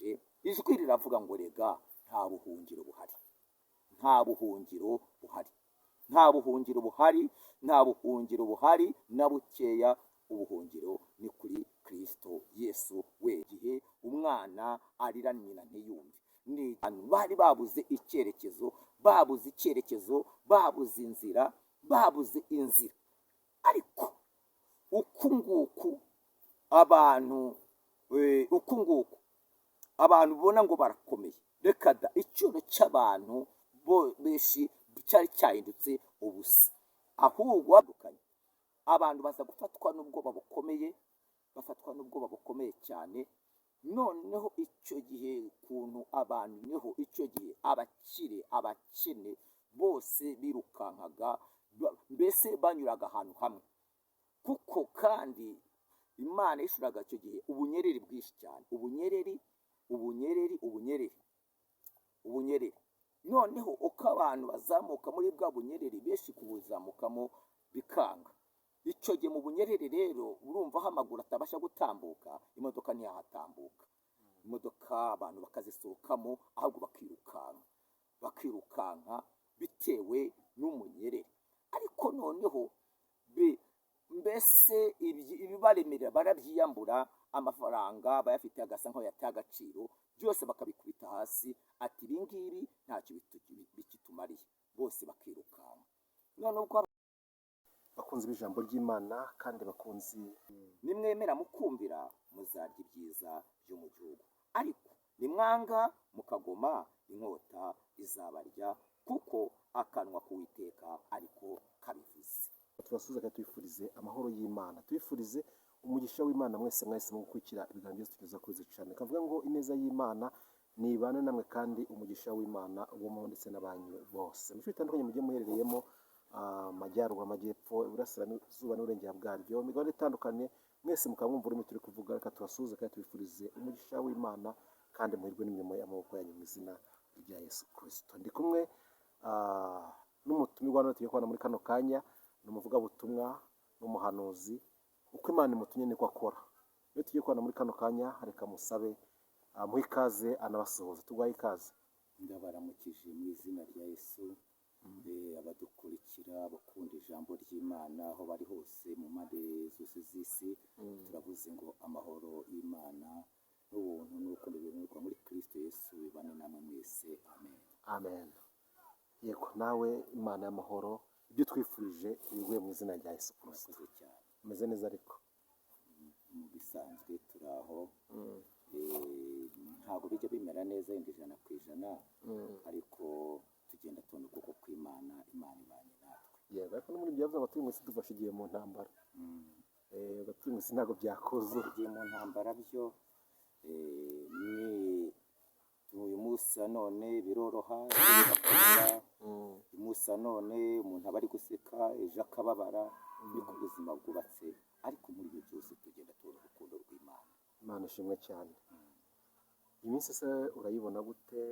Ndangije ijwi riravuga ngo rega nta buhungiro buhari, nta buhungiro buhari, nta buhungiro buhari, nta buhungiro buhari na bukeya. Ubuhungiro ni kuri Kristo Yesu we. Gihe umwana arira nyina ntiyumve, ni abantu bari babuze icyerekezo, babuze icyerekezo, babuze inzira, babuze inzira. Ariko uku nguku abantu uku nguku abantu ubona ngo barakomeye, reka da. Icyuro cy'abantu bo benshi cyari cyahindutse ubusa, ahubwo badukanye abantu baza gufatwa n'ubwoba bukomeye, bafatwa n'ubwoba bukomeye cyane. Noneho icyo gihe ukuntu abantu, niho icyo gihe abakire, abakene bose birukankaga, mbese banyuraga ahantu hamwe, kuko kandi Imana yishuraga icyo gihe ubunyereri bwinshi cyane, ubunyereri, ubunyereri, ubunyereri, ubunyereri. Noneho uko abantu bazamuka muri bwa bunyereri, benshi kubuzamukamo bikanga. Icyo gihe mu bunyereri rero, urumva aho amaguru atabasha gutambuka, imodoka ntiyahatambuka. Imodoka abantu bakazisohokamo, ahubwo bakirukanka, bakirukanka bitewe n'umunyereri. Ariko noneho mbese ibibaremerera barabyiyambura, amafaranga bayafite agasa nkaho yataye agaciro, byose bakabikubita hasi, ati ibi ngibi ntacyo bikitumariye, bose bakirukanka. Noneho uko Bakunzi b'ijambo ry'Imana kandi bakunzi nimwemera mukumvira, muzarya ibyiza byo mu gihugu, ariko nimwanga mukagoma, inkota izabarya, kuko akanwa k'Uwiteka ariko kabivuze. Tubasuhuze kandi tubifurize amahoro y'Imana, tubifurize umugisha w'Imana mwese mwahisemo gukurikira ibiganiro byose tugeza kuri izi cyane. Kavuga ngo ineza y'Imana nibane namwe, kandi umugisha w'Imana uwo ndetse n'abanyu bose mu bice bitandukanye mugiye muherereyemo, amajyaruguru, amajyepfo, iburasirazuba n'uburengera bwaryo, imigabane itandukanye, mwese mukaba mwumva ururimi turi kuvuga. Reka tubasuhuze kandi tubifurize umugisha w'Imana, kandi muhirwe n'imirimo y'amaboko yanyu mu izina rya Yesu Kirisito. Ndi kumwe n'umutumirwa hano tugiye kubana muri kano kanya, ni umuvugabutumwa n'umuhanuzi. Uko Imana imutumye niko akora. Iyo tugiye kubana muri kano kanya, reka musabe muhe ikaze anabasuhuza. Tuguhaye ikaze. Ndabaramukije mu izina rya Yesu. Abadukurikira, abakunda ijambo ry'Imana aho bari hose mu mpande zose z'isi, turavuze ngo amahoro y'Imana n'ubuntu n'urukundo bibonerwa muri Kristo Yesu bibane namwe mwese. Amen. Amen. Yego, nawe Imana y'amahoro ibyo twifurije ibiguhe mu izina rya Yesu Kirisito. Murakoze cyane. Umeze neza ariko? Mu bisanzwe turi aho. Ntabwo bijya bimera neza yenda 100%, ariko tugenda tubona ukuboko kw'Imana, Imana ibanye natwe. Yego, ariko no muri ibyo yavuze ngo turi mu isi dufashe igihe mu ntambara. Ngo turi mu isi ntabwo byakuzura. Tugiye mu ntambara byo, ni uyu munsi wa none biroroha, ejo bigakomera. Uyu munsi wa none umuntu aba ari guseka, ejo akababara. Niko ubuzima bwubatse, ariko muri ibyo byose tugenda tubona urukundo rw'Imana. Imana ishimwe cyane. Iyi minsi se urayibona gute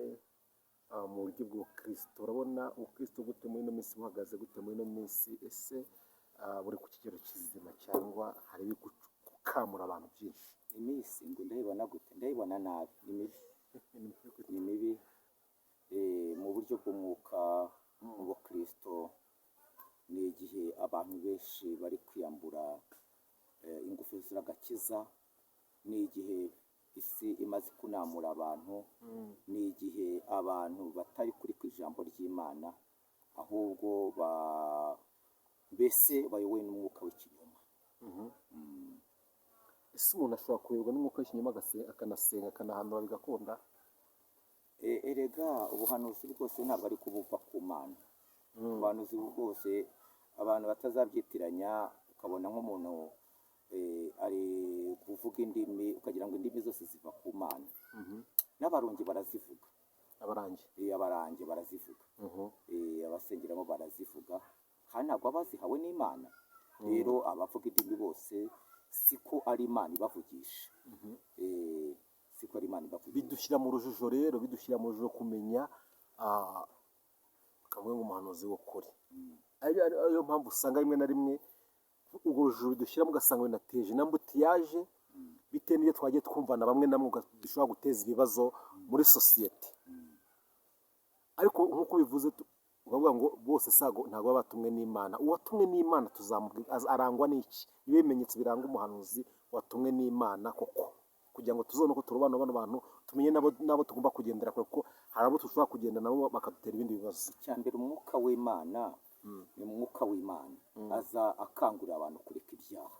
mu buryo bw'ubukristo? Urabona ubukristo gute muri ino minsi? Buhagaze gute muri ino minsi? Ese buri ku kigero kizima cyangwa hari gukamura abantu byinshi? Iminsi ngo ndayibona gute? Ndayibona nabi, ni mibi, ni mibi mu buryo bw'umwuka. Mu bukristo ni igihe abantu benshi bari kwiyambura ingufu z'agakiza, ni igihe isi imaze kunamura abantu, ni igihe abantu batari kuri ku ijambo ry'Imana, ahubwo mbese bayobowe n'umwuka w'ikinyoma. Ese umuntu ashobora kuyoborwa n'umwuka w'ikinyoma akanasenga, akanahanura, bigakunda? Erega ubuhanuzi bwose ntabwo ari kubuva ku Mana. Ubuhanuzi bwose, abantu batazabyitiranya, ukabona nk'umuntu ari kuvuga indimi, ukagira ngo indimi zose ziva ku Mana. N'abarongi barazivuga. Abarangi? Abarangi barazivuga. Abasengeramo barazivuga, kandi ntabwo baba bazihawe n'Imana. Rero abavuga indimi bose siko ari Imana ibavugisha. Siko ari Imana ibavugisha. Bidushyira mu rujijo rero, bidushyira mu rujijo kumenya kavuga ngo umuhanuzi w'ukuri. Ariyo mpamvu usanga rimwe na rimwe urwo rujijo bidushyiramo, ugasanga binateje n'embouteillage. Bitewe n'ibyo twagiye twumvana bamwe na bamwe bishobora guteza ibibazo muri sosiyete. Ariko nk'uko bivuze, ukavuga ngo bose sago ntabwo baba batumwe n'Imana. Uwatumwe n'Imana tuzamubwira arangwa n'iki? Niba ibimenyetso biranga umuhanuzi watumwe n'Imana koko, kugira ngo tuzabone uko turobanura bano bantu, tumenye nabo tugomba kugendera kure, kuko hari abo dushobora kugenda nabo bakadutera ibindi bibazo. Icya mbere, umwuka w'Imana ni umwuka w'Imana aza akangurira abantu kureka ibyaha.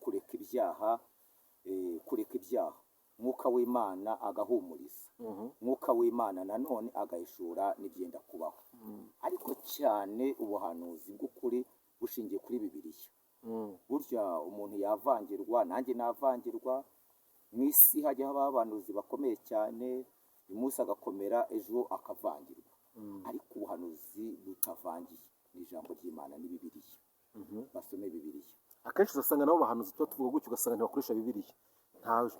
Kureka ibyaha, kureka ibyaha. Umwuka w'Imana agahumuriza. Umwuka w'Imana nanone agahishura n'ibyenda kubaho. Ariko cyane ubuhanuzi bw'ukuri bushingiye kuri Bibiliya. Burya umuntu yavangirwa, nanjye navangirwa. Mu isi hajya habaho abahanuzi bakomeye cyane, uyu munsi agakomera, ejo akavangirwa. Ariko ubuhanuzi butavangiye ni ijambo ry'Imana, ni Bibiliya. Basome Bibiliya. Akenshi uzasanga nabo bahanuzi tuba tuvuga gutyo, ugasanga ntibakoresha Bibiliya,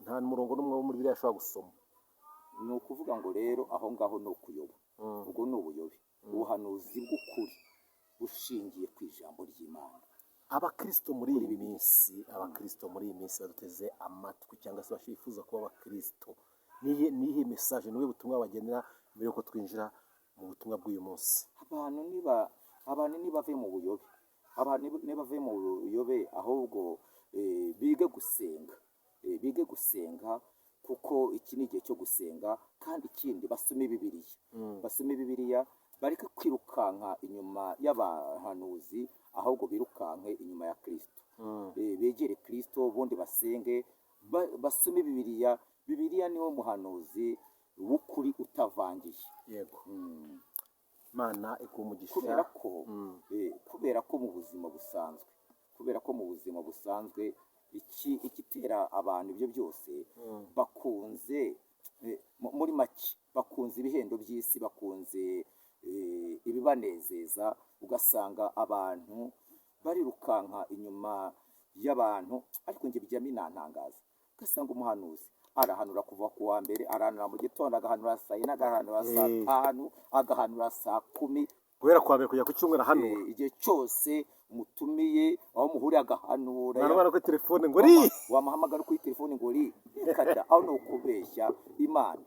nta murongo n'umwe wo muri Bibiliya ashobora gusoma. Ni ukuvuga ngo rero aho ngaho ni ukuyoba. Ubwo ni ubuyobe. Ubuhanuzi bw'ukuri bushingiye ku ijambo ry'Imana. Abakristo muri iyi minsi baduteze amatwi cyangwa se bifuza kuba abakristo, niyihe message, niwe butumwa bagenera mbere yuko twinjira mu butumwa bw'uyu munsi? Abantu nibave mu buyobe, abantu nibave mu buyobe, ahubwo bige gusenga. Bige gusenga kuko iki ni igihe cyo gusenga. Kandi ikindi, basome Bibiliya. Basome Bibiliya, bareke kwirukanka inyuma y'abahanuzi, ahubwo birukanke inyuma ya Kristo. Begere Kristo, ubundi basenge, basome Bibiliya. Bibiliya niwo muhanuzi w'ukuri utavangiye. Imana iguhe umugisha. Kubera ko mu buzima busanzwe igitera abantu ibyo byose, bakunze, muri make bakunze ibihendo by'isi, bakunze ibibanezeza. Ugasanga abantu barirukanka inyuma y'abantu. Ariko njye bijya binantangaza, ugasanga umuhanuzi arahanura kuva ku wa mbere, arahanura mu gitondo, agahanura saa 4, agahanura saa 5, agahanura saa 10. Guhera kuwa mbere kujya ku cyumweru ahanura. Igihe cyose umutumiye, aho muhuriye agahanura. Mwana kuri telefone ngo ri Wamuhamagara kuri telefone ngo ri reka da! Aho ni ukubeshya Imana.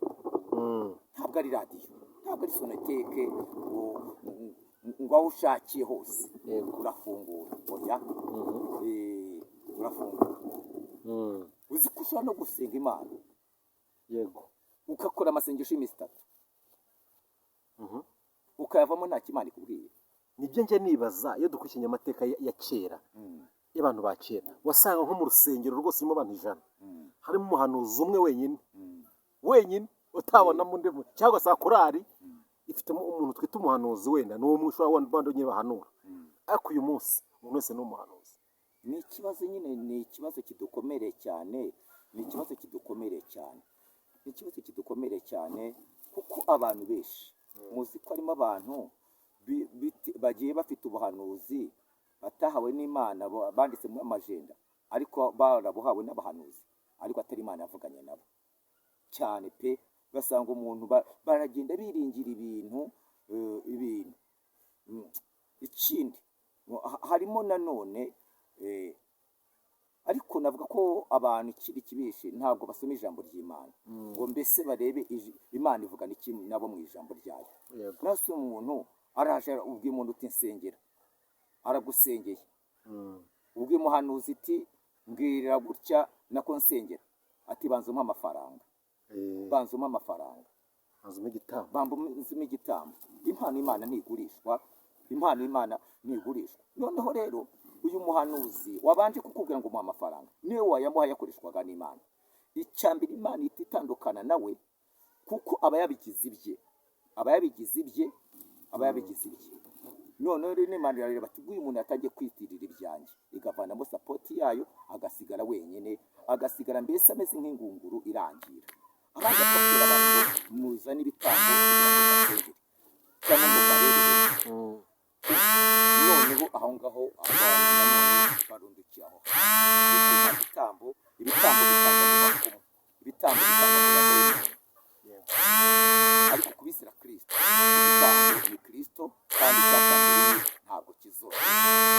Ntabwo ari radiyo, ntabwo ari sonoteke ngo aho ushakiye hose urafungura. Oya. Urafungura. Uzi ko ushobora no gusenga Imana ugakora amasengesho y'iminsi 3, ukayavamo nta Imana ikubwiye? Nibyo njya nibaza iyo dukurikiranye amateka ya kera, y'abantu ba kera. Wasanga nko mu rusengero rwose rurimo abantu 100, harimo umuhanuzi umwe wenyine, wenyine utabonamo undi cyangwa se korari ifitemo umuntu twita umuhanuzi, wenda ni umwe ushobora kubona abandi nyine bahanura. Ariko uyu munsi umuntu wese ni umuhanuzi. Ni ikibazo nyine, ni ikibazo kidukomereye cyane, ni ikibazo kidukomereye cyane, ni ikibazo kidukomereye cyane, kuko abantu benshi muzi ko harimo abantu bagiye bafite ubuhanuzi batahawe n'Imana, banditse muri amajenda, ariko barabuhawe n'abahanuzi, ariko atari Imana yavuganye nabo cyane pe. Ugasanga umuntu baragenda biringira ibintu. Ikindi harimo nanone, ariko navuga ko abantu ikindi kibishe, ntabwo basoma ijambo ry'Imana ngo mbese barebe Imana ivugana iki nabo mu ijambo ryayo. Nase umuntu araje, ubwiye umuntu uti nsengera, aragusengeye. Ubwiye umuhanuzi iti mbwirira gutya, nako nsengera, ati banza umpe amafaranga. Banza umpe amafaranga. Banza igitambo. Banza umpe igitambo. Impano y'Imana ntigurishwa, impano y'Imana ntigurishwa. Noneho rero uyu muhanuzi wabanje kukubwira ngo umuhe amafaranga, niwe wayamuha yakoreshwaga n'Imana. Icya mbere, Imana ihita itandukana nawe, kuko aba yabigize ibye, aba yabigize ibye, aba yabigize ibye. Noneho rero n'Imana irareba ati uyu muntu yatangiye kwitirira ibyanjye, igavanamo support yayo, agasigara wenyine, agasigara mbese ameze nk'ingunguru irangira. Abandi bakabwira abantu ngo muzane ibitambo kugira ngo basengere cyangwa ngo barebere. Noneho aho ngaho abantu nanone barundukiye aho hantu. Ariko nta bitambo, ibitambo bitangwa mu bapfumu, ibitambo bitangwa mu badayimoni. Ariko kubizira Kristo, igitambo ni Kristo, kandi cyatanzwe rimwe, ntabwo kizongera.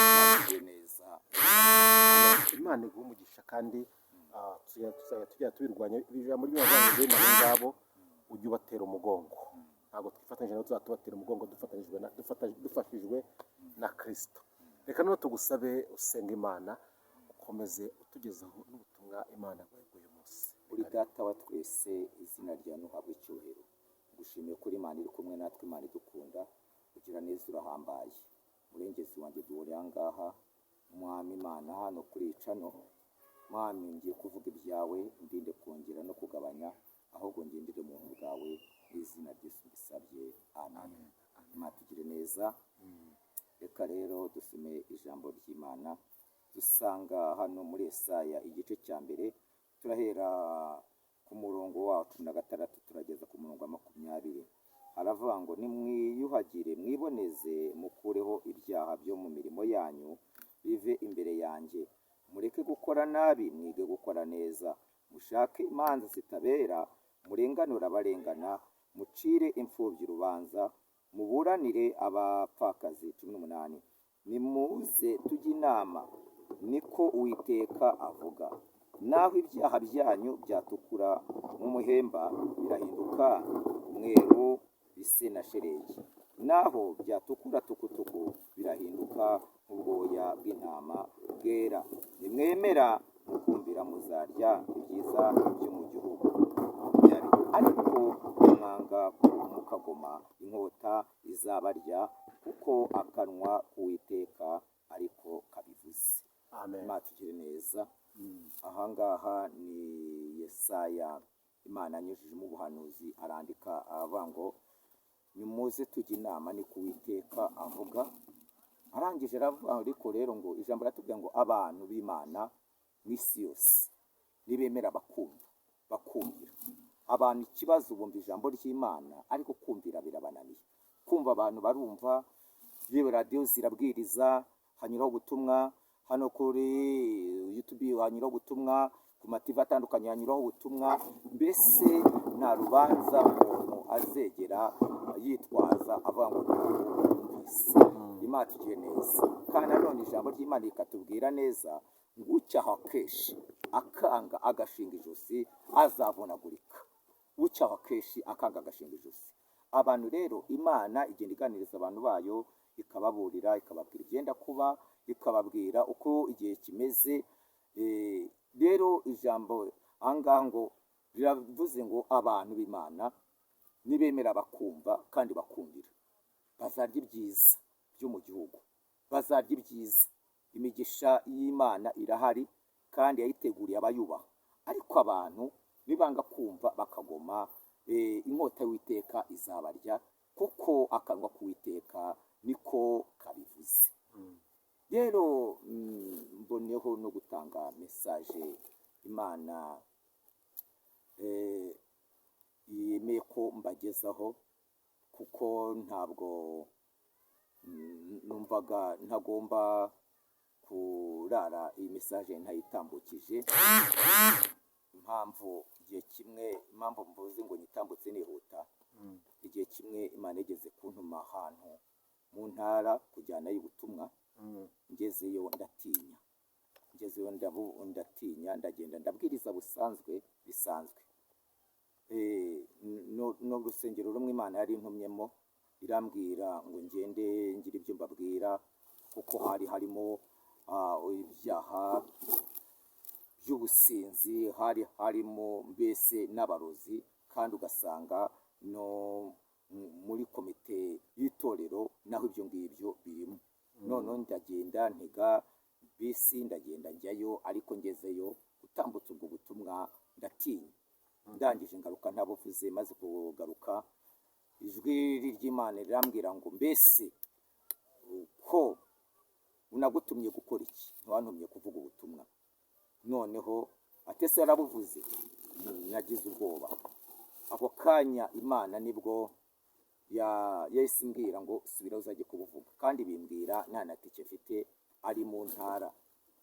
Imana igire neza. Imana iguhe umugisha kandi. Tuzajya tujya tubirwanya. Ijambo ry'Imana rivuga ngo bene abo ngabo ujye ubatera umugongo. Ntabwo twifatanyije nabo, tuzajya tubatera umugongo dufatanyijwe na dufashijwe na Kirisito. Reka noneho tugusabe usenga Imana, ukomeze utugezaho n'ubutumwa Imana yaguhaye uyu munsi. Uri Data wa twese, izina ryawe ntuhabwe icyubahiro. Ngushimiye ko uri Imana iri kumwe natwe, Imana idukunda, ugira neza, urahambaye. Murengezi wanjye, duhuriye aha ngaha, Mwami Imana, hano kuri iyi channel. Mwami, ngiye kuvuga ibyawe, ndinde kongera no kugabanya, ahubwo ngendere mu buntu bwawe. Mu izina ry'Yesu mbisabye, amen. Imana tugire neza. Reka rero dusome ijambo ry'Imana dusanga hano muri Yesaya igice cya 1. Turahera ku murongo wa 16, turageza ku murongo wa 20. Haravuga ngo: "Nimwiyuhagire, mwiboneze, mukureho ibyaha byo mu mirimo yanyu bive imbere yanjye. Mureke gukora nabi, mwige gukora neza. Mushake imanza zitabera, murenganure abarengana, mucire imfubyi urubanza, muburanire abapfakazi." 18: "Nimuze tujye inama, niko Uwiteka avuga. Naho ibyaha byanyu byatukura nk'umuhemba, birahinduka umweru bise na shelegi. Naho byatukura tukutuku, birahinduka nk'ubwoya bw'intama bwera. Nimwemera mukumvira, muzarya ibyiza byo mu gihugu. 20: Ariko nimwanga mukagoma, inkota izabarya, kuko akanwa k'Uwiteka ariko kabivuze." Amen. Imana tugire neza. Ahangaha ni Yesaya, Imana anyujijemo ubuhanuzi, arandika aravuga ngo: "Nimuze tujye inama, ni ku Uwiteka avuga." Arangije aravuga, ariko rero ngo ijambo riratubwira ngo abantu b'Imana mu isi yose nibemera bakumva, bakumvira. Abantu ikibazo, bumva ijambo ry'Imana ariko kumvira birabananiye. Kumva abantu barumva, yewe radiyo zirabwiriza, hanyuraho ubutumwa, hano kuri YouTube hanyuraho ubutumwa, ku ma TV atandukanye hanyuraho ubutumwa. Mbese nta rubanza umuntu azegera yitwaza avuga ngo ntabwo yumvise. Imana tugire neza. Kandi nanone ijambo ry'Imana rikatubwira neza ngo ucyaha kenshi akanga agashinga ijosi azavunagurika. Ucyaha kenshi akanga agashinga ijosi. Abantu rero, Imana igenda iganiriza abantu bayo, ikababurira, ikababwira ibyenda kuba, ikababwira uko igihe kimeze. Rero ijambo ahangaha ngo riravuze ngo abantu b'Imana nibemera bakumva kandi bakumvira, bazarya ibyiza byo mu gihugu, bazarya ibyiza. Imigisha y'Imana irahari kandi yayiteguriye abayubaha. Ariko abantu nibanga kumva bakagoma, inkota y'Uwiteka izabarya, kuko akanwa k'Uwiteka niko kabivuze. Rero mboneho no gutanga message Imana yemeye ko mbagezaho, kuko ntabwo numvaga ntagomba kurara iyi message ntayitambukije. Impamvu igihe kimwe, impamvu mvuze ngo nyitambutse nihuta, igihe kimwe Imana igeze kuntuma ahantu mu ntara kujyanayo ubutumwa. Ngezeyo ndatinya, ngezeyo ndatinya, ndagenda ndabwiriza busanzwe bisanzwe. No urusengero rumwe Imana yari intumyemo, irambwira ngo ngende ngire ibyo mbabwira, kuko hari harimo ibyaha by'ubusinzi, hari harimo mbese n'abarozi, kandi ugasanga no muri komite y'itorero naho ibyo ngibyo birimo. Noneho ndagenda, ntega bisi, ndagenda njyayo, ariko ngezeyo gutambutsa ubwo butumwa ndatinya. Ndangije ngaruka ntabuvuze. Maze kugaruka, ijwi ry'Imana rirambwira ngo: "Mbese ko unagutumye gukora iki? Ntiwantumye kuvuga ubutumwa?" Noneho atese yarabuvuze. Nagize ubwoba ako kanya. Imana nibwo yahise imbwira ngo: "Subira uzajye kubuvuga." Kandi bimbwira nta na tike mfite, ari mu ntara,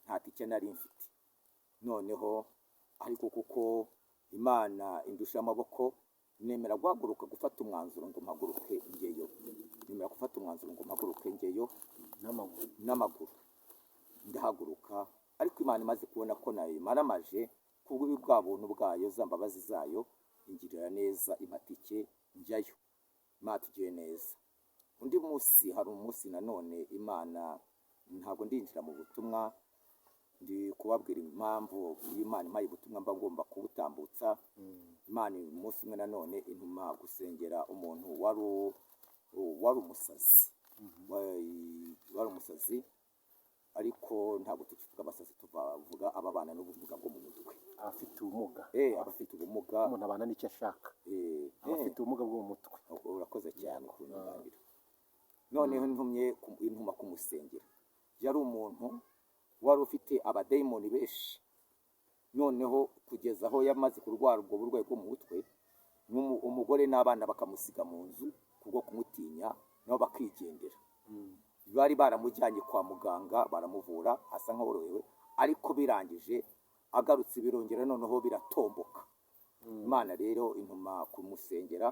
nta tike nari mfite. Noneho ariko kuko Imana indusha amaboko, nemera guhaguruka, gufata umwanzuro ngo mpaguruke ngeyo. Nemera gufata umwanzuro ngo mpaguruke ngeyo N'amaguru. N'amaguru ndahaguruka. Ariko Imana imaze kubona ko nayimaramaje. Kubwo bwa buntu bwayo, za mbabazi zayo, ingirira neza, impatike njyayo. Imana tugire neza. Undi munsi, hari umunsi nanone Imana, ntabwo ndinjira mu butumwa, ndi kubabwira impamvu iyo Imana impaye ubutumwa mba ngomba kubutambutsa. Imana umunsi umwe nanone intuma gusengera umuntu wari umusazi, wari umusazi, ariko ntabwo tukivuga abasazi, tuvuga ababana n'ubumuga bwo mu mutwe. Abafite ubumuga. Abafite ubumuga. Umuntu abana n'icyo ashaka. Abafite ubumuga bwo mu mutwe. Urakoze cyane kunyunganira. Noneho ntumye intuma kumusengera, yari umuntu wari ufite abadayimoni benshi, noneho kugeza aho yamaze kurwara ubwo burwayi bwo mu mutwe, umugore n'abana bakamusiga mu nzu kubwo kumutinya, nabo bakigendera. Bari baramujyanye kwa muganga, baramuvura, asa nk'aworohewe, ariko birangije agarutse birongera noneho biratomboka. Imana rero intuma kumusengera.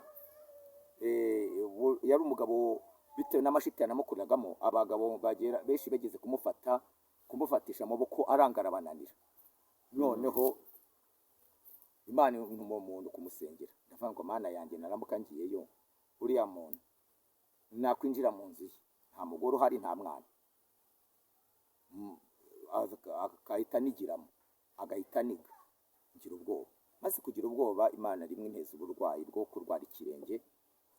Yari umugabo, bitewe n'amashitani yamukoreragamo, abagabo bagera benshi bageze kumufata, kumufatisha amaboko, aranga, arabananira. Noneho Imana intuma umuntu kumusengera. Ndavuga ngo: "Mana yanjye, naramuka ngiyeyo, uriya muntu nakwinjira mu nzu ye, nta mugore uhari, nta mwana, agahita anigiramo, agahita aniga, ngira ubwoba." Maze kugira ubwoba, Imana rimwe inteza uburwayi bwo kurwara ikirenge,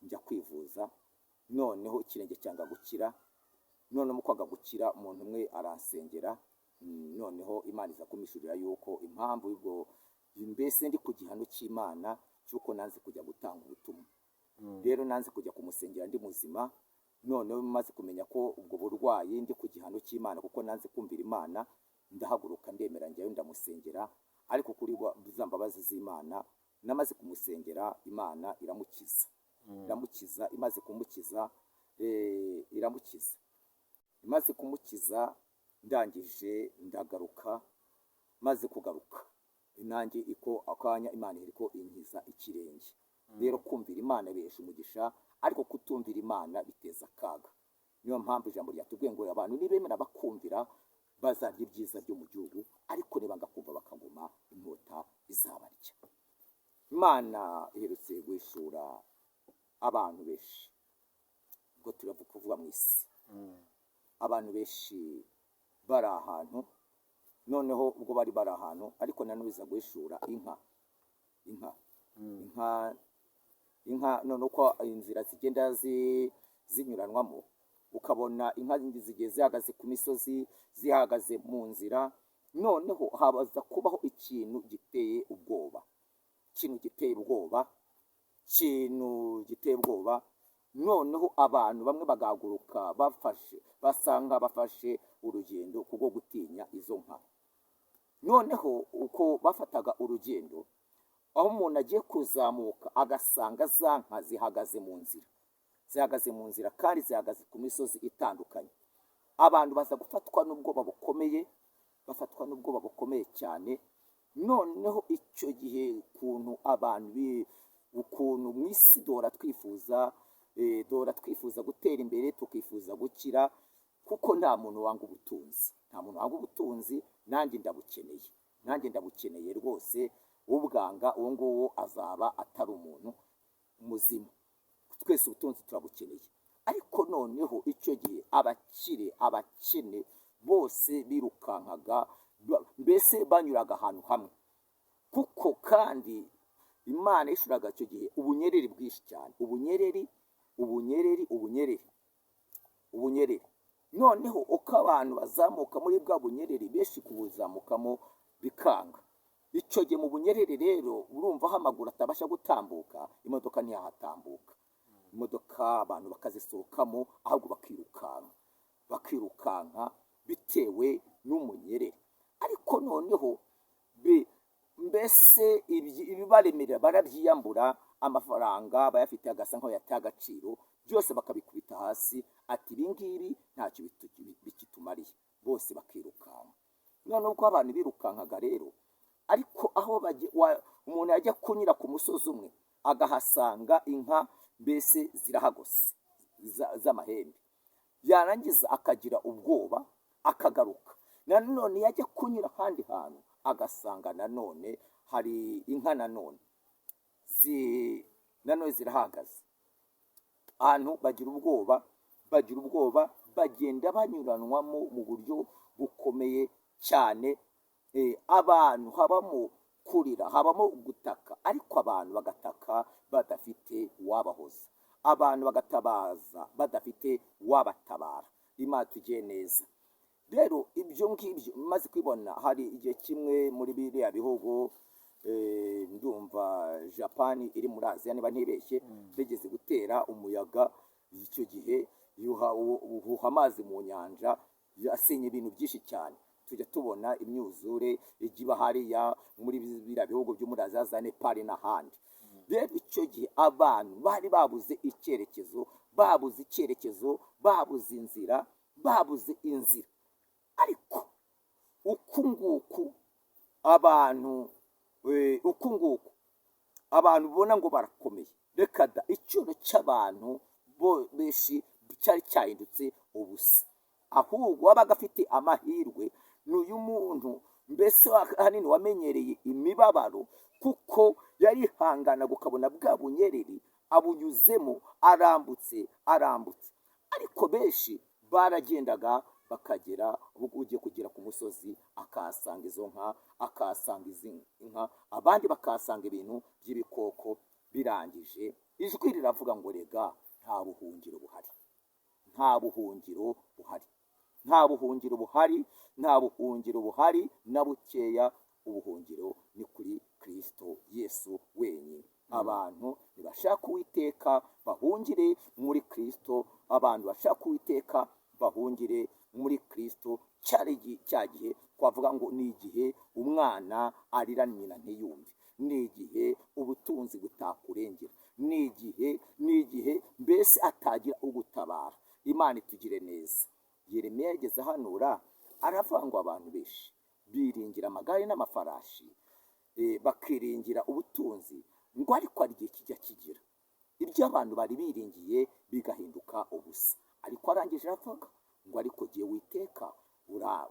njya kwivuza, noneho ikirenge cyanga gukira. Noneho mu kwanga gukira, umuntu umwe aransengera, noneho Imana iza kumishurira yuko impamvu y'ubwo mbese ndi ku gihano cy'Imana cy'uko nanze kujya gutanga ubutumwa. Rero nanze kujya kumusengera ndi muzima. Noneho maze kumenya ko ubwo burwayi ndi ku gihano cy'Imana kuko nanze kumvira Imana, ndahaguruka, ndemera, njyayo, ndamusengera. Ariko kuri za mbabazi z'Imana, namaze kumusengera, Imana iramukiza, iramukiza. Imaze kumukiza, iramukiza. Imaze kumukiza, ndangije ndagaruka. Maze kugaruka, nanjye iko akanya Imana iriko inkiza ikirenge. Rero kumvira Imana bihesha umugisha, ariko kutumvira Imana biteza akaga. Niyo mpamvu ijambo ryatubwiye ngo abantu nibemera bakumvira bazarya ibyiza byo mu gihugu, ariko nibanga kumva bakaguma, inkota izabarya. Imana iherutse guhishura abantu benshi, ubwo turavuga kuvuga mu isi, abantu benshi bari ahantu. Noneho ubwo bari bari ahantu, ariko nanone iza guhishura inka, inka, inka, inka. None uko inzira zigenda zinyuranwamo, ukabona inka zigiye zihagaze ku misozi, zihagaze mu nzira. Noneho habaza kubaho ikintu giteye ubwoba, ikintu giteye ubwoba, ikintu giteye ubwoba. Noneho abantu bamwe bagahaguruka bafashe, basanga bafashe urugendo kubwo gutinya izo nka. Noneho uko bafataga urugendo, aho umuntu agiye kuzamuka agasanga za nka zihagaze mu nzira, zihagaze mu nzira kandi zihagaze ku misozi itandukanye. Abantu baza gufatwa n'ubwoba bukomeye, bafatwa n'ubwoba bukomeye cyane. Noneho icyo gihe ukuntu abantu ukuntu mu isi duhora twifuza, duhora twifuza gutera imbere, tukifuza gukira, kuko nta muntu wanga ubutunzi, nta muntu wanga ubutunzi. Nanjye ndabukeneye, nanjye ndabukeneye rwose. Ubwanga uwo nguwo azaba atari umuntu muzima. Twese ubutunzi turabukeneye. Ariko noneho icyo gihe abakire, abakene bose birukankaga, mbese banyuraga ahantu hamwe, kuko kandi Imana yishuraga icyo gihe ubunyereri bwinshi cyane, ubunyereri, ubunyereri, ubunyereri, ubunyereri. Noneho uko abantu bazamuka muri bwa bunyereri, benshi kubuzamukamo bikanga. Icyo gihe mu bunyereri rero, urumva aho amaguru atabasha gutambuka, imodoka ntiyahatambuka. Imodoka abantu bakazisohokamo, ahubwo bakirukanka, bakirukanka bitewe n'umunyereri. Ariko noneho mbese ibibaremerera barabyiyambura, amafaranga bayafite agasa nkaho yataye agaciro, byose bakabikubita hasi, ati: "Ibi ngibi ntacyo bikitumariye." Bose bakirukanka. Noneho uko abantu birukankaga rero, ariko aho umuntu yajya kunyura ku musozi umwe agahasanga inka, mbese zirahagose z'amahembe, yarangiza akagira ubwoba akagaruka. Nanone yajya kunyura ahandi hantu agasanga nanone Hari inka nanone nanone zirahagaze ahantu, bagira ubwoba, bagira ubwoba, bagenda banyuranwamo mu buryo bukomeye cyane. Abantu habamo kurira, habamo gutaka, ariko abantu bagataka badafite uwabahoza, abantu bagatabaza badafite uwabatabara. Imana tugiye neza. Rero ibyo ngibyo maze kwibona, hari igihe kimwe muri biriya bihugu, ndumva Japani iri muri Aziya niba ntibeshye, bigeze gutera umuyaga. Icyo gihe uhuha amazi mu nyanja, asenya ibintu byinshi cyane. Tujya tubona imyuzure ijya iba hariya muri biriya bihugu byo muri Aziya, za Nepal n'ahandi. Rero icyo gihe abantu bari babuze icyerekezo, babuze icyerekezo, babuze inzira, babuze inzira. Ariko uku nguku abantu, uku nguku abantu ubona ngo barakomeye, reka da! Icyuro cy'abantu bo benshi cyari cyahindutse ubusa. Ahubwo wabaga afite amahirwe ni uyu muntu mbese ahanini wamenyereye imibabaro, kuko yarihanganaga, ukabona bwa bunyereri abunyuzemo, arambutse, arambutse. Ariko benshi baragendaga bakagera, ugiye kugera ku musozi akahasanga izo nka, akahasanga izi nka, abandi bakahasanga ibintu by'ibikoko. Birangije ijwi riravuga ngo: "Rega nta buhungiro buhari, nta buhungiro buhari, nta buhungiro buhari, nta buhungiro buhari na bukeya. Ubuhungiro ni kuri Kristo Yesu wenyine." Abantu ntibashaka Uwiteka bahungire muri Kristo. Abantu bashaka Uwiteka bahungire muri Kristo. Cyari cya gihe twavuga ngo ni igihe umwana arira nyina ntiyumve, ni igihe ubutunzi butakurengera, ni igihe mbese atagira ugutabara. Imana itugire neza. Yeremiya yageze ahanura, aravuga ngo abantu benshi biringira amagare n'amafarashi, bakiringira ubutunzi, ngo ariko hari igihe kijya kigira ibyo abantu bari biringiye bigahinduka ubusa. Ariko arangije aravuga ngo: "Ariko gihe Witeka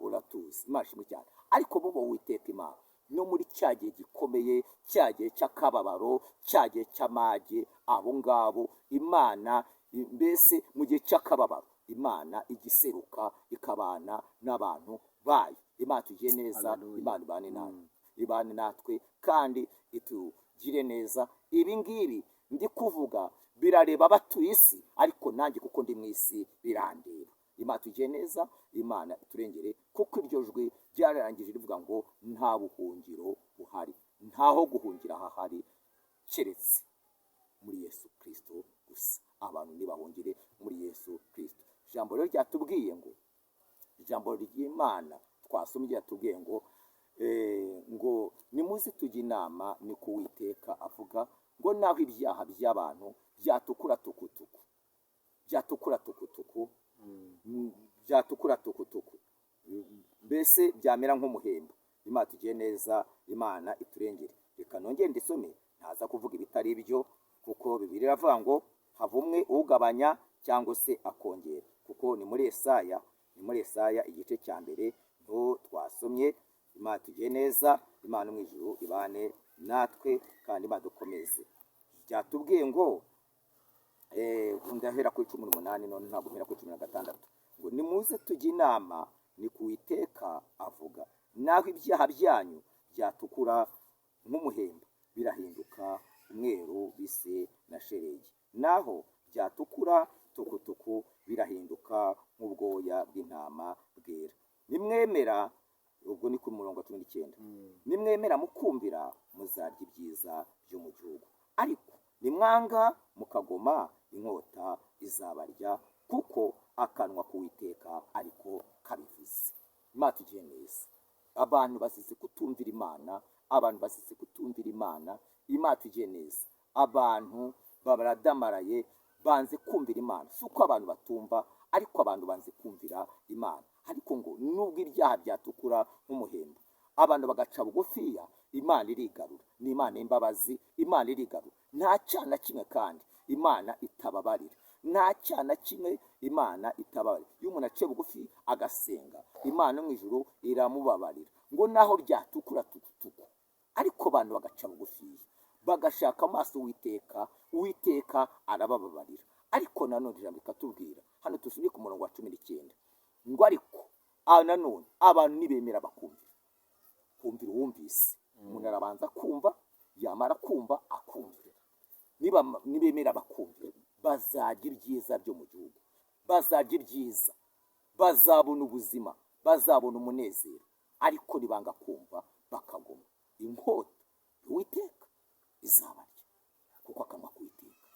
uratuzi." Imana ishimwe cyane. Ariko bo Witeka Imana no muri cya gihe gikomeye, cya gihe cy'akababaro, cya gihe cy'amage, abo ngabo Imana mbese mu gihe cy'akababaro Imana igiseruka ikabana n'abantu bayo. Imana tugiye neza. Hallelujah. Imana ibane natwe, ibane natwe kandi itugire neza. Ibi ngibi ndi kuvuga birareba abatuye isi, ariko nanjye kuko ndi mu isi birandeba. Imana tugiye neza, Imana iturengere, kuko iryo jwi ryararangije rivuga ngo nta buhungiro buhari, ntaho guhungira hahari keretse muri Yesu Kirisito gusa. Abantu ntibahungire muri Yesu Kirisito. Ijambo rero ryatubwiye ngo, ijambo ry'Imana twasomye ryatubwiye ngo ngo nimuze tujye inama, ni ku Uwiteka avuga, ngo naho ibyaha by'abantu byatukura tukutuku, byatukura tukutuku, byatukura tukutuku, mbese byamera nk'umuhemba. Imana tugiye neza, Imana iturengere. Reka nongere ndisome, ntaza kuvuga ibitari byo, kuko Bibiliya iravuga ngo havumwe ugabanya cyangwa se akongera. Kuko ni muri Esaya, ni muri Esaya igice cya mbere niho twasomye. Imana tugiye neza, Imana mu ijuru ibane natwe kandi Imana dukomeze. Byatubwiye ngo, ndahera kuri 18 none, ntabwo mpera kuri 16, ngo: "Nimuze tujye inama, ni ku Uwiteka avuga, naho ibyaha byanyu byatukura nk'umuhemba birahinduka umweru bise na shelegi, naho byatukura tukutuku birahinduka nk'ubwoya bw'intama bwera. Nimwemera," ubwo ni ku murongo wa 19, "nimwemera mukumvira muzarya ibyiza byo mu gihugu, ariko nimwanga mukagoma inkota izabarya, kuko akanwa k'Uwiteka ariko kabivuze." Imana tugiye neza. Abantu bazize kutumvira Imana, abantu bazize kutumvira Imana. Imana tugiye neza. Abantu baradamaraye, banze kumvira Imana. Si uko abantu batumva, ariko abantu banze kumvira Imana. Ariko ngo nubwo ibyaha byatukura nk'umuhemba, abantu bagaca bugufiya, Imana irigarura. Ni Imana y'imbabazi, Imana irigarura. Nta cyaha na kimwe kandi Imana itababarira, nta cyaha na kimwe Imana itababarira. Iyo umuntu aciye bugufi agasenga, Imana yo mu ijuru iramubabarira, ngo naho byatukura tukutuku. Ariko Ariko abantu bagaca bugufiya, bagashaka amaso Uwiteka, Uwiteka arabababarira. Ariko nanone ijambo rikatubwira hano, tusubire ku murongo wa 19, ngo ariko nanone abantu nibemera bakumvira, kumvira uwumvise. Umuntu arabanza kumva, yamara kumva akumvira. Nibemera bakumvira, bazarya ibyiza byo mu gihugu, bazarya ibyiza, bazabona ubuzima, bazabona umunezero. Ariko nibanga kumva bakagoma, inkota y'Uwiteka izabarya, kuko akanwa k'Uwiteka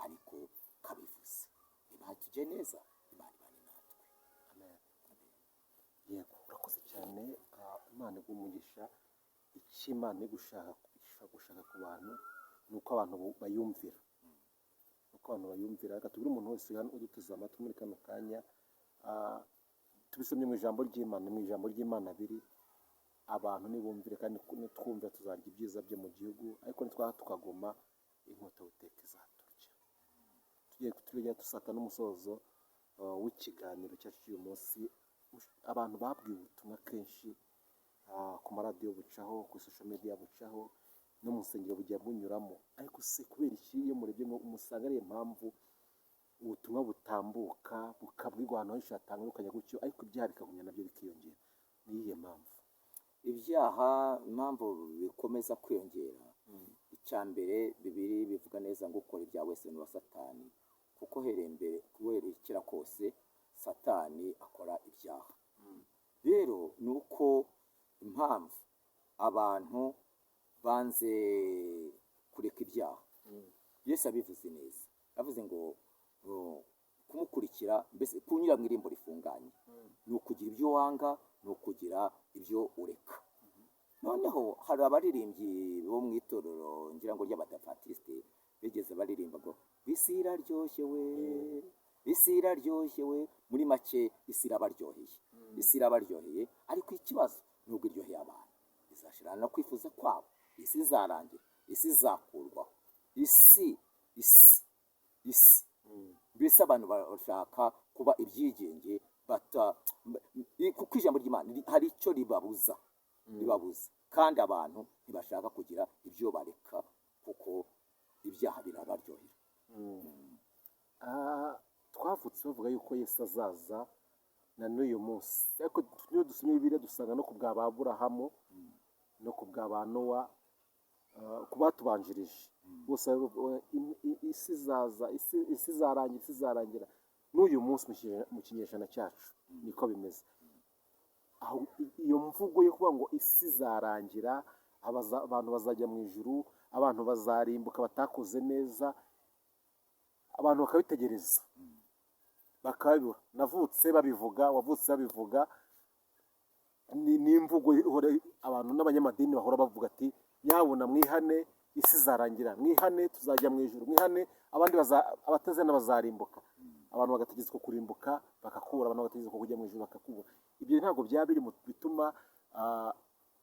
ariko kabivuze. Imana tujye neza, Imana ibane natwe. Amen. Yego, urakoze cyane. Imana iguhe umugisha. Icyo Imana iri gushaka ku bantu ni uko abantu bayumvira, ni uko abantu bayumvira. Reka tubwire umuntu wese hano uduteze amatwi muri kano kanya, tubisomye mu ijambo ry'Imana, mu ijambo ry'Imana biri abantu nibumvire, kandi nitwumvira tuzarya ibyiza byo mu gihugu, ariko nitwanga tukagoma, inkota y'Uwiteka izaturya. Tugiye tujya dusata n'umusozo w'ikiganiro cyacu cy'uyu munsi. Abantu babwiwe ubutumwa kenshi, ku maradiyo bucaho, kuri social media bucaho, no mu nsengero bujya bunyuramo. Ariko se kubera iki iyo murebye musanga ariyo mpamvu ubutumwa butambuka, bukabwirwa ahantu henshi hatandukanye gutyo, ariko ibyaha bikagumya nabyo bikiyongera? Ni iyihe mpamvu? Ibyaha impamvu bikomeza kwiyongera, icya mbere, Bibiliya bivuga neza ngo ukora ibyaha wese ni uwa Satani, kuko uhereye mbere, guhereye kera kose, Satani akora ibyaha. Rero ni uko impamvu abantu banze kureka ibyaha, Yesu abivuze neza, avuze ngo kumukurikira, mbese kunyura mu irembo rifunganye, ni ukugira ibyo wanga, ni ukugira ibyo ureka. Noneho hari abaririmbyi bo mu itorero, ngira ngo ry'Abadapatisite, bigeze baririmba ngo isi iraryoshye we, isi iraryoshye we. Muri make isi irabaryoheye, isi irabaryoheye. Ariko ikibazo, nubwo iryoheye abantu, izashirana no kwifuza kwabo. Isi izarangira, isi izakurwaho, isi, isi, isi. Mbese abantu bashaka kuba ibyigenge bata, kuko ijambo ry'Imana hari icyo ribabuza, kandi abantu ntibashaka kugira ibyo bareka, kuko ibyaha birabaryohera. Twavutse bavuga yuko Yesu azaza na n'uyu munsi, ariko iyo dusomye Bibiliya dusanga no ku bwa ba Aburahamu, no ku bwa ba Nowa, ku batubanjirije bose, isi izaza, isi izarangira, isi izarangira. N'uyu munsi mu kinyejana cyacu niko bimeze. Aho iyo mvugo yo kuvuga ngo isi izarangira, abantu bazajya mu ijuru, abantu bazarimbuka batakoze neza, abantu bakabitegereza bakabibura. Navutse babivuga, wavutse babivuga, ni imvugo ihora abantu n'abanyamadini bahora bavuga ati: "Nyabuna mwihane, isi izarangira, mwihane tuzajya mu ijuru, mwihane abandi abatazena bazarimbuka." Abantu bagategereza kurimbuka bakakubura, abantu bagategereza kujya mu ijuru bakakubura. Ibyo ntabwo byaba biri mu bituma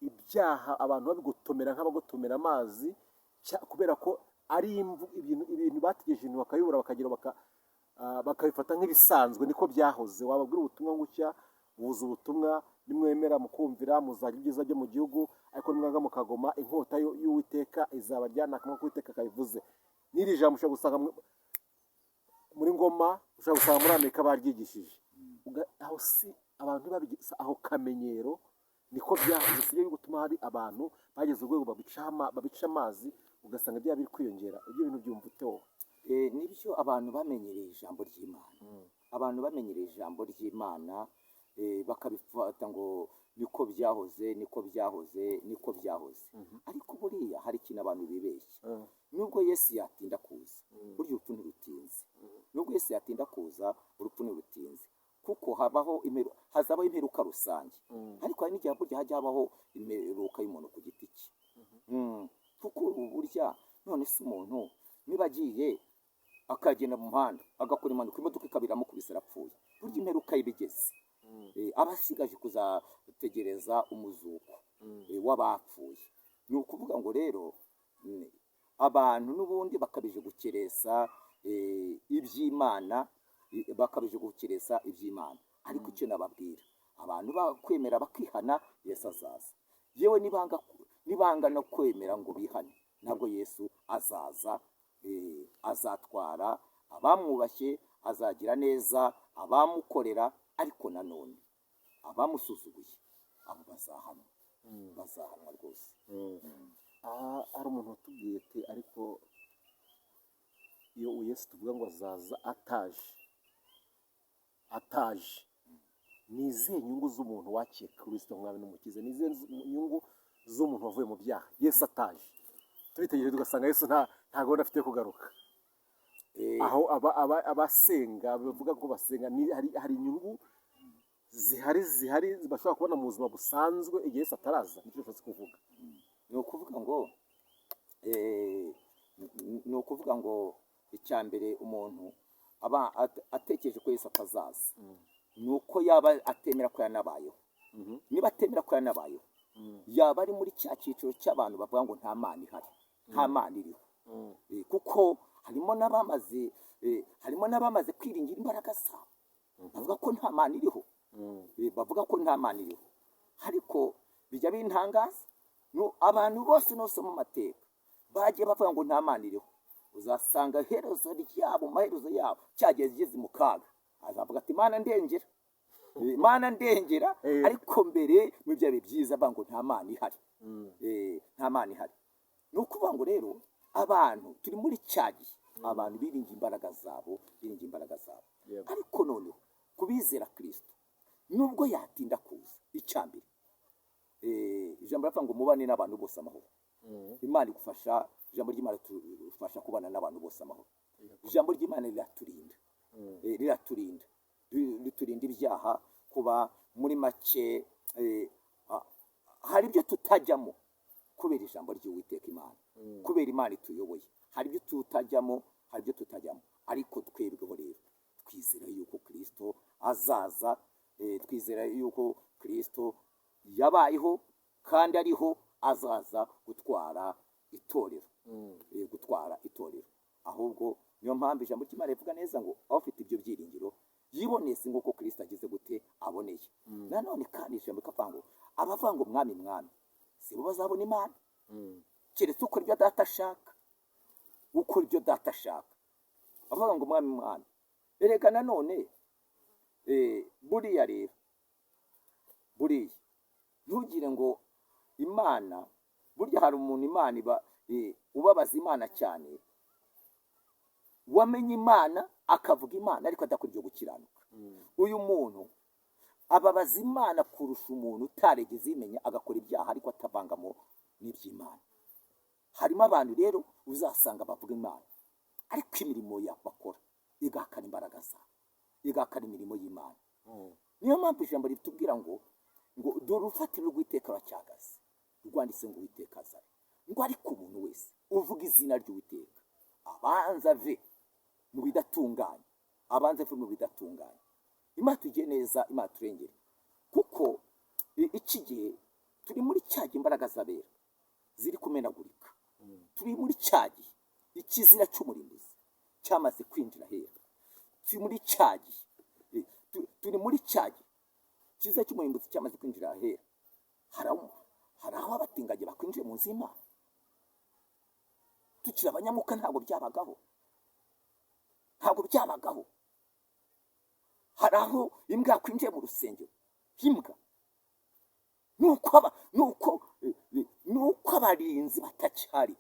ibyaha abantu babigotomera nk'abagotomera amazi, kubera ko ari ibintu bategereje, ibintu bakabibura, bakagira bakabifata nk'ibisanzwe, niko byahoze. Wababwira ubutumwa gutya, buza ubutumwa: nimwemera mukumvira muzajya ibyiza byo mu gihugu, ariko nimwanga mukagoma, inkota y'Uwiteka izabarya, ni akanwa k'Uwiteka kabivuze. N'iri jambo ushobora gusanga muri Ngoma, ushobora gusanga muri Amerika baryigishije. Aho si abantu babigize aho kamenyero, niko byahoze, sibyo gutuma hari abantu bageze urwego babica amazi, ugasanga byaba biri kwiyongera. Ibyo bintu byumva ute wowe? Nibyo, abantu bamenyereye ijambo ry'Imana, abantu bamenyereye ijambo ry'Imana, bakabifata ngo niko byahoze, niko byahoze, niko byahoze. Ariko buriya hari ikintu abantu bibeshya. Nubwo Yesu yatinda kuza, burya urupfu ntirutinze. Nubwo Yesu yatinda kuza, urupfu ntirutinze, kuko hazabaho imperuka rusange. Ariko hari n'igihe burya hajya habaho imperuka y'umuntu ku giti cye. Kuko ubu burya none se umuntu niba agiye akagenda mu muhanda agakora impanuka, imodoka ikaba iramukubise, arapfuye, burya imperuka ye iba igeze. Aba asigaje kuzategereza umuzuko w'abapfuye. Ni ukuvuga ngo rero abantu n'ubundi bakabije gukeresa iby'Imana, bakabije gukeresa iby'Imana. Ariko icyo nababwira abantu, bakwemera bakihana, Yesu azaza. Yewe nibanga Nibanga no kwemera ngo bihane, nabwo Yesu azaza, azatwara abamwubashye, azagira neza abamukorera, ariko nanone abamusuzuguye abo bazahanwa, bazahanwa rwose. Aha hari umuntu watubwiye ati: "Ariko iyo Yesu tuvuga ngo azaza ataje, ni izihe nyungu z'umuntu wakiriye Kirisito nk'umwami n'umukiza? Ni izihe nyungu z'umuntu wavuye mu byaha Yesu ataje?" Tubitegereje tugasanga Yesu nta gahunda afite yo kugaruka. Aho abasenga bavuga ko basenga, hari inyungu zihari bashobora kubona mu buzima busanzwe igihe Yesu ataraza? Nicyo bishatse kuvuga. Ni ukuvuga ngo icya mbere umuntu aba atekereje ko Yesu atazaza, ni uko yaba atemera ko yanabayeho. Niba atemera ko yanabayeho, yaba ari muri cya cyiciro cy'abantu bavuga ngo nta Mana ihari, nta Mana iriho. Kuko harimo n'abamaze kwiringira imbaraga zabo, bavuga ko nta Mana iriho. Bavuga ko nta Mana iriho, ariko bijya bintangaza. Abantu bose nusoma amateka bagiye bavuga ngo nta Mana iriho, uzasanga iherezo ryabo, mu maherezo yabo, cyagiye zigeze mu kaga, azavuga ati: "Imana ndengera, Imana ndengera." Ariko mbere muri bya bihe byiza bavuga ngo nta Mana ihari. Nta Mana ihari. Ni ukuvuga ngo rero abantu turi muri cya gihe abantu biringiye imbaraga zabo, biringiye imbaraga zabo. Ariko noneho kubizera Kirisito, nubwo yatinda kuza, icya mbere, ijambo riravuga ngo mubane n'abantu bose amahoro. Imana igufasha, ijambo ry'Imana ridufasha kubana n'abantu bose amahoro. Ijambo ry'Imana riraturinda, riraturinda, riturinda ibyaha. Kuba muri make, hari ibyo tutajyamo kubera ijambo ry'Uwiteka Imana, kubera Imana ituyoboye. Hari ibyo tutajyamo, hari ibyo tutajyamo. Ariko twebweho rero twizera yuko Kirisito azaza, twizera yuko Kirisito yabayeho kandi ariho, azaza gutwara itorero, gutwara itorero. Ahubwo niyo mpamvu ijambo ry'Imana rivuga neza ngo abafite ibyo byiringiro yiboneze nk'uko Kirisito agize gute? Aboneye. Nanone kandi ijambo rikavuga ngo abavuga ngo "Mwami, Mwami" si bo bazabona Imana, keretse ukora ibyo Data ashaka, ukora ibyo Data ashaka. Abavuga ngo "Mwami, Mwami". Erega nanone, buriya rero, buriya ntugire ngo Imana, burya hari umuntu Imana iba, ubabaza Imana cyane, wamenye Imana, akavuga Imana, ariko adakora ibyo gukiranuka. Uyu muntu ababaza Imana kurusha umuntu utaregeze imenya, agakora ibyaha ariko atavangamo n'iby'Imana. Harimo abantu rero uzasanga bavuga Imana, ariko imirimo bakora igahakana imbaraga zabo, igahakana imirimo y'Imana. Niyo mpamvu ijambo ritubwira ngo dore urufatiro rw'Uwiteka ruracyahagaze, rwanditse ngo "Uwiteka azabe", ngo ariko umuntu wese uvuga izina ry'Uwiteka abanza ave mu bidatunganye, abanza ave mu bidatunganye. Imana tugiye neza, Imana turengere, kuko iki gihe turi muri cya gihe imbaraga z'abera ziri kumenagurika. Turi muri cya gihe ikizira cy'umurimbuzi cyamaze kwinjira hera. Turi muri cya gihe, turi muri cya gihe ikizira cy'umurimbuzi cyamaze kwinjira ahera. Hari aho abatinganyi bakwinjiye mu nzu y'Imana. Tukiri abanyamuka ntabwo byabagaho, ntabwo byabagaho. Hari aho imbwa yakwinjiye mu rusengero, imbwa. Nuko abarinzi batakihari,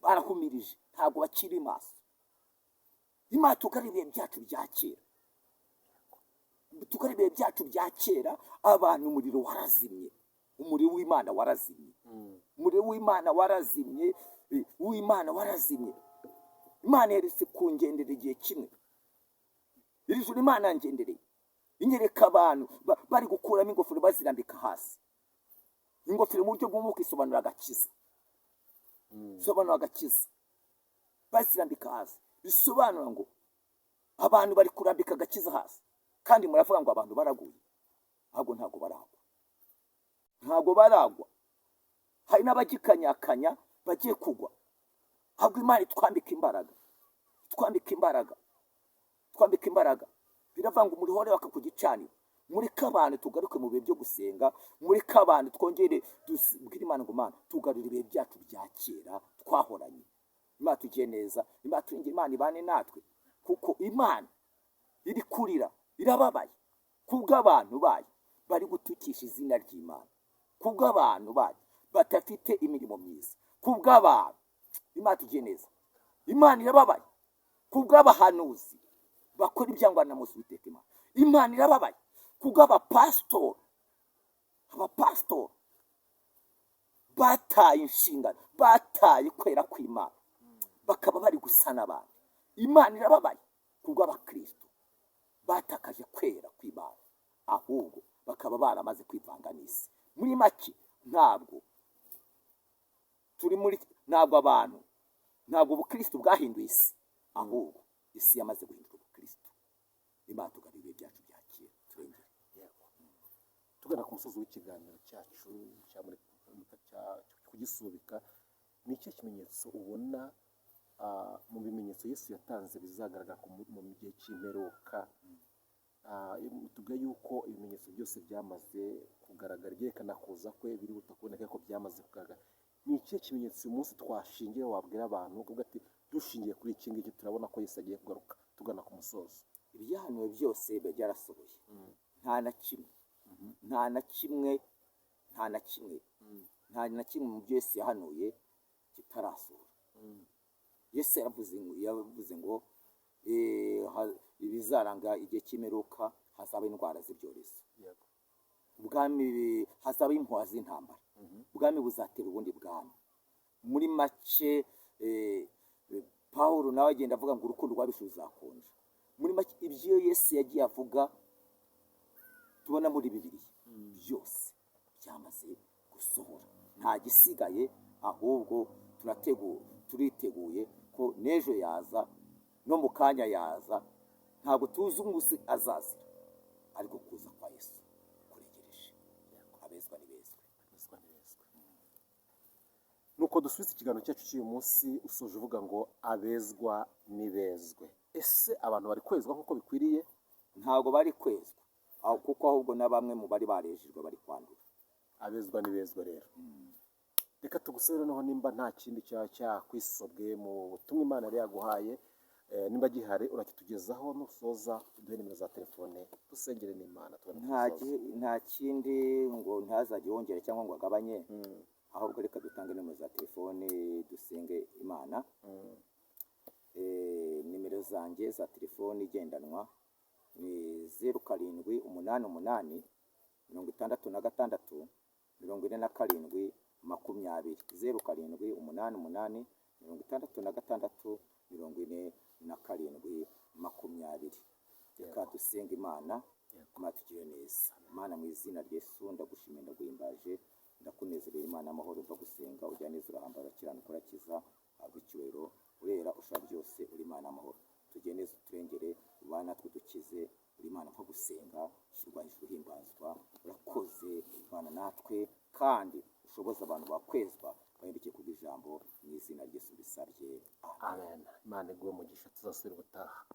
barahumirije, ntabwo bakiri maso. Imana tugarure ibihe byacu bya kera, tugarure ibihe byacu bya kera. Abantu umuriro warazimye, umuriro w'Imana warazimye, umuriro w'Imana warazimye, w'Imana warazimye. Imana yeretse kungendera igihe kimwe iri joro, Imana yangendereye inyereka abantu bari gukuramo ingofero bazirambika hasi. Ingofero mu buryo bw'umwuka isobanura agakiza, isobanura agakiza. Bazirambika hasi bisobanura ngo abantu bari kurambika agakiza hasi, kandi muravuga ngo abantu baraguye. Ahubwo ntabwo baragwa, ntabwo baragwa. Hari n'abagikanyakanya bagiye kugwa. Ahubwo Imana itwambika imbaraga, twambika imbaraga, twambika imbaraga. Biravuga ngo umuriro waka ku gicaniro. Muri kabandi tugaruke mu bihe byo gusenga, muri kabandi twongere tubwire Imana ngo Mana tugarure ibihe byacu bya kera twahoranye. Imana tugiye neza, Imana turengere, Imana ibane natwe, kuko Imana iri kurira, irababaye kubw'abantu bayo bari gutukisha izina ry'Imana, kubw'abantu bayo badafite imirimo myiza, kubw'abantu. Imana tugiye neza, Imana irababaye kubw'abahanuzi bakora ibyangwa na Mose Uwiteka Imana. Imana irababaye kubw'abapasitori, abapasitori bataye inshingano, bataye kwera kw'Imana, bakaba bari gusa n'abandi. Imana irababaye kubw'abakristo batakaje kwera kw'Imana, ahubwo bakaba baramaze kwivanga n'isi. Muri make, ntabwo turi muri, ntabwo abantu, ntabwo ubukristo bwahinduye isi, ahubwo isi yamaze guhindura ubukristo. Imana tugarura ibihe byacu bya kera, turengere. Yego. Tugana ku musozi w'ikiganiro cyacu cya muri kugisubika, ni ikihe kimenyetso ubona mu bimenyetso Yesu yatanze bizagaragara mu gihe cy'imperuka? Tubwiye yuko ibimenyetso byose byamaze kugaragara, ibyerekana kuza kwe birihuta kuboneka ko byamaze kugaragara. Ni ikihe kimenyetso uyu munsi twashingira wabwira abantu ukavuga ati dushingiye kuri iki ngiki turabona ko Yesu agiye kugaruka? Tugana ku musozo. Ibyahanuwe byose biba byarasohoye, nta na kimwe, nta na kimwe, nta na kimwe, nta na kimwe mu byo Yesu yahanuye kitarasohora. Yesu yaravuze ngo ibizaranga igihe cy'imperuka, hazaba indwara z'ibyorezo, ubwami, hazaba impuha z'intambara, ubwami buzatera ubundi bwami. Muri make, Pawulo nawe agenda avuga ngo urukundo rw'abishe ruzakonja. Muri make, ibyo Yesu yagiye avuga tubona muri Bibiliya byose byamaze gusohora, nta gisigaye, ahubwo turateguye, turiteguye ko n'ejo yaza, no mu kanya yaza. Ntabwo tuzi umunsi azazira, ariko kuza kwa Yesu kuregereje. Abezwa ni bezwe. Abezwa ni bezwe. Nuko dusubize ikiganiro cyacu cy'uyu munsi, usoje uvuga ngo abezwa ni bezwe. Ese abantu bari kwezwa nk'uko bikwiriye? Ntabwo bari kwezwa aho, kuko ahubwo na bamwe mu bari barejejwe bari kwandura. Abezwa ni bezwe. Rero reka tugusabe noneho, nimba nta kindi cyaba cyakwisobwe mu butumwa Imana yari yaguhaye, nimba gihari urakitugezaho, nusoza uduhe nimero za telefone dusengere n'Imana tubone Nta gusoza. Nta kindi ngo ntazajye wongera cyangwa ngo agabanye, ahubwo reka dutange nimero za telefone dusenge Imana. Nimero zanjye za telefone igendanwa ni 0788 66 47 20, 0788 66 47 20. Reka dusenge Imana. Imana tugire neza. Imana, mu izina rya Yesu, ndagushimiye, ndaguhimbaje, ndakunezerewe. Imana amahoro, uva gusenga ujya neza, urahambara, urakiranuka, urakiza, habwa icyubahiro, urera, ushobora byose, uri Imana amahoro. Tugire neza, uturengere, ubane natwe, dukize, uri Imana mpa gusenga, shyirwa hejuru, uhimbazwa. Urakoze Bana natwe kandi ushoboza abantu bakwezwa bahindukiye kubw'ijambo. Mu izina rya Yesu mbisabye, amen. Amen. Imana iguhe umugisha, tuzasubira ubutaha.